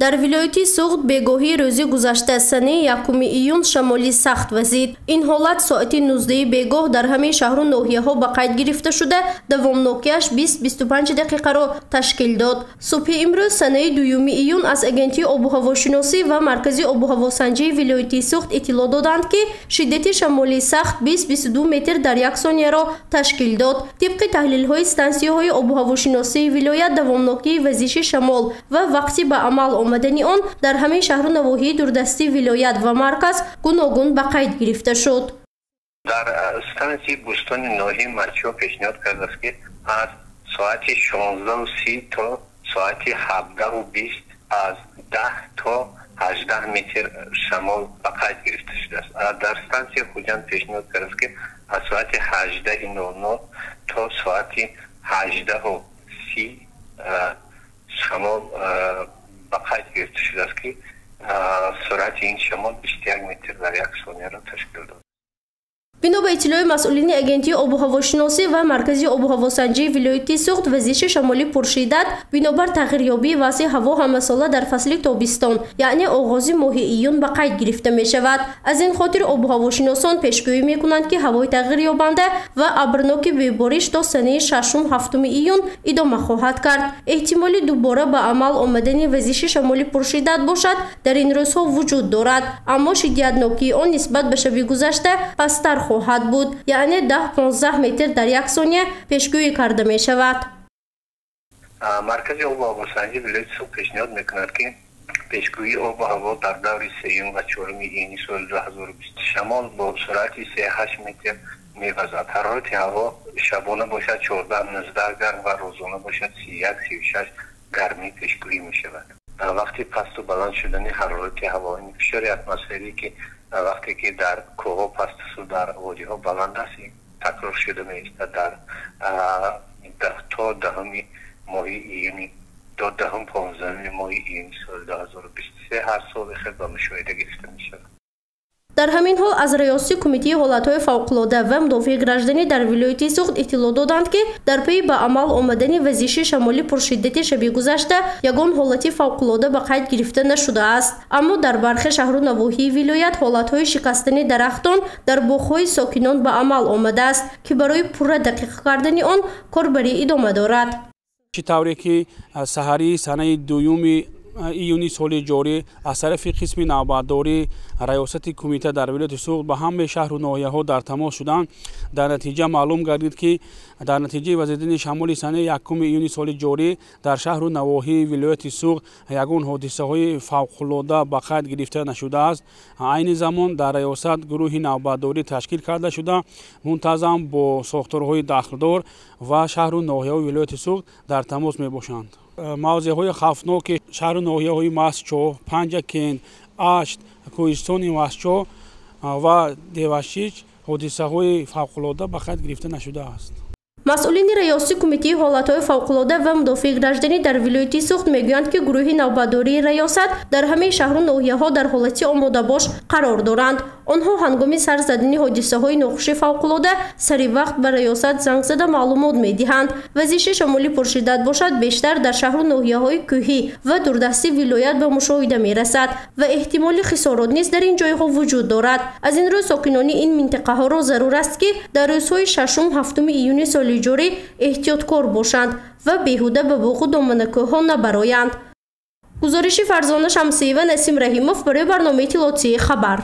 Дар вилояти Суғд бегоҳии рӯзи гузашта санаи 1 июн шамоли сахт вазид. Ин ҳолат соати 19 бегоҳ дар ҳамаи шаҳру ноҳияҳо ба қайд гирифта шуда, давомнокиаш 20-25 дақиқаро ташкил дод. Субҳи имрӯз санаи 2 июн аз Агентии обуҳавошиносӣ ва Маркази обуҳавосанҷии вилояти Суғд иттилоъ доданд, ки шиддати шамоли сахт 20-22 метр дар як сонияро ташкил дод. Тибқи таҳлилҳои стансияҳои обуҳавошиносии вилоят, давомнокии вазиши шамол ва вақти ба амал омадани он дар ҳамаи шаҳру навоҳии дурдасти вилоят ва марказ гуногун ба қайд гирифта шуд. Дар стансияи Бӯстони ноҳияи Мачо пешниҳод кардааст, ки аз соати 16:30 то соати 17:20 аз 10 то 18 метр шамол ба қайд гирифта шудааст. Дар стансияи Хуҷанд пешниҳод кардааст, ки аз соати 18:00 то соати 18:30 шамол ба қайд гирифта шудааст, ки суръати ин шамол 21 метр дар як сонияро ташкил дод. Бино ба иттилои масъулини Агентии обуҳавошиносӣ ва Маркази обуҳавосанҷии вилояти Суғд, вазиши шамоли пуршиддат бинобар тағйирёбии вазъи ҳаво ҳамасола дар фасли тобистон, яъне оғози моҳи июн ба қайд гирифта мешавад. Аз ин хотир обуҳавошиносон пешгӯӣ мекунанд, ки ҳавои тағйирёбанда ва абрноки бебориш то санаи 6-7 июн идома хоҳад кард. Эҳтимоли дубора ба амал омадани вазиши шамоли пуршиддат бошад дар ин рӯзҳо вуҷуд дорад, аммо шиддатнокии он нисбат ба шаби гузашта пасттар хоҳад буд, яъне 10-15 метр дар як сония пешгӯӣ карда мешавад. Маркази обу ҳавосанҷии вилояти Суғд пешниҳод мекунад, ки пешгӯии обу ҳаво дар даври 3 ва 4 июни соли 2020 шамол бо суръати 3,8 метр мевазад. Ҳарорати ҳаво шабона бошад 14-19 гарм ва рӯзона бошад 31-36 гармӣ пешгӯӣ мешавад. Вақти пасту баланд шудани ҳарорати ҳаво, фишори атмосферӣ, ки вақте ки дар кӯҳҳо паст асту дар водиҳо баланд аст, такрор шуда меистад дар то 10 моҳи июни то 10-15 моҳи июни соли 2023 ҳар сол хел ба мушоҳида гирифта мешавад. Дар ҳамин ҳол аз Раёсати Кумитаи ҳолатҳои фавқулода ва мудофиаи гражданӣ дар вилояти Суғд иттилоъ доданд, ки дар пайи ба амал омадани вазиши шамоли пуршиддати шаби гузашта ягон ҳолати фавқулода ба қайд гирифта нашудааст. Аммо дар бархе шаҳру навоҳии вилоят ҳолатҳои шикастани дарахтон дар боғҳои сокинон ба амал омадааст, ки барои пурра дақиқ кардани он корбарӣ идома дорад. Чӣ тавре ки саҳарии санаи 2 июни соли ҷорӣ аз тарафи қисми навбатдорӣ Раёсати кумита дар вилояти Суғд ба ҳамаи шаҳру ноҳияҳо дар тамос шуданд. Дар натиҷа маълум гардид, ки дар натиҷаи вазидани шамоли санаи 1 июни соли ҷорӣ дар шаҳру навоҳии вилояти Суғд ягон ҳодисаҳои фавқулода ба қайд гирифта нашудааст. Айни замон дар раёсат гурӯҳи навбатдорӣ ташкил карда шуда, мунтазам бо сохторҳои дахлдор ва шаҳру ноҳияҳои вилояти Суғд дар тамос мебошанд. Мавзеъҳои хавфноки шаҳру ноҳияҳои Мастчоҳ, Панҷакент, Ашт, кӯҳистони Мастчоҳ ва Девашич ҳодисаҳои фавқулода ба қайд гирифта нашудааст. Масъулини Раёсати Кумитаи ҳолатҳои фавқулода ва мудофиаи гражданӣ дар вилояти Суғд мегӯянд, ки гурӯҳи навбатдории раёсат дар ҳамаи шаҳру ноҳияҳо дар ҳолати омодабош қарор доранд. Онҳо ҳангоми сар задани ҳодисаҳои нохуши фавқулода сари вақт ба раёсат занг зада маълумот медиҳанд. Вазиши шамоли пуршиддат бошад бештар дар шаҳру ноҳияҳои кӯҳӣ ва дурдасти вилоят ба мушоҳида мерасад ва эҳтимоли хисорот низ дар ин ҷойҳо вуҷуд дорад. Аз ин рӯ сокинони ин минтақаҳоро зарур аст, ки дар рӯзҳои 6-7 июни соли ҷорӣ эҳтиёткор бошанд ва беҳуда ба боғу доманакӯҳҳо набароянд. Гузориши Фарзона Шамсиева, Насим Раҳимов барои барномаи иттилоотии «Хабар».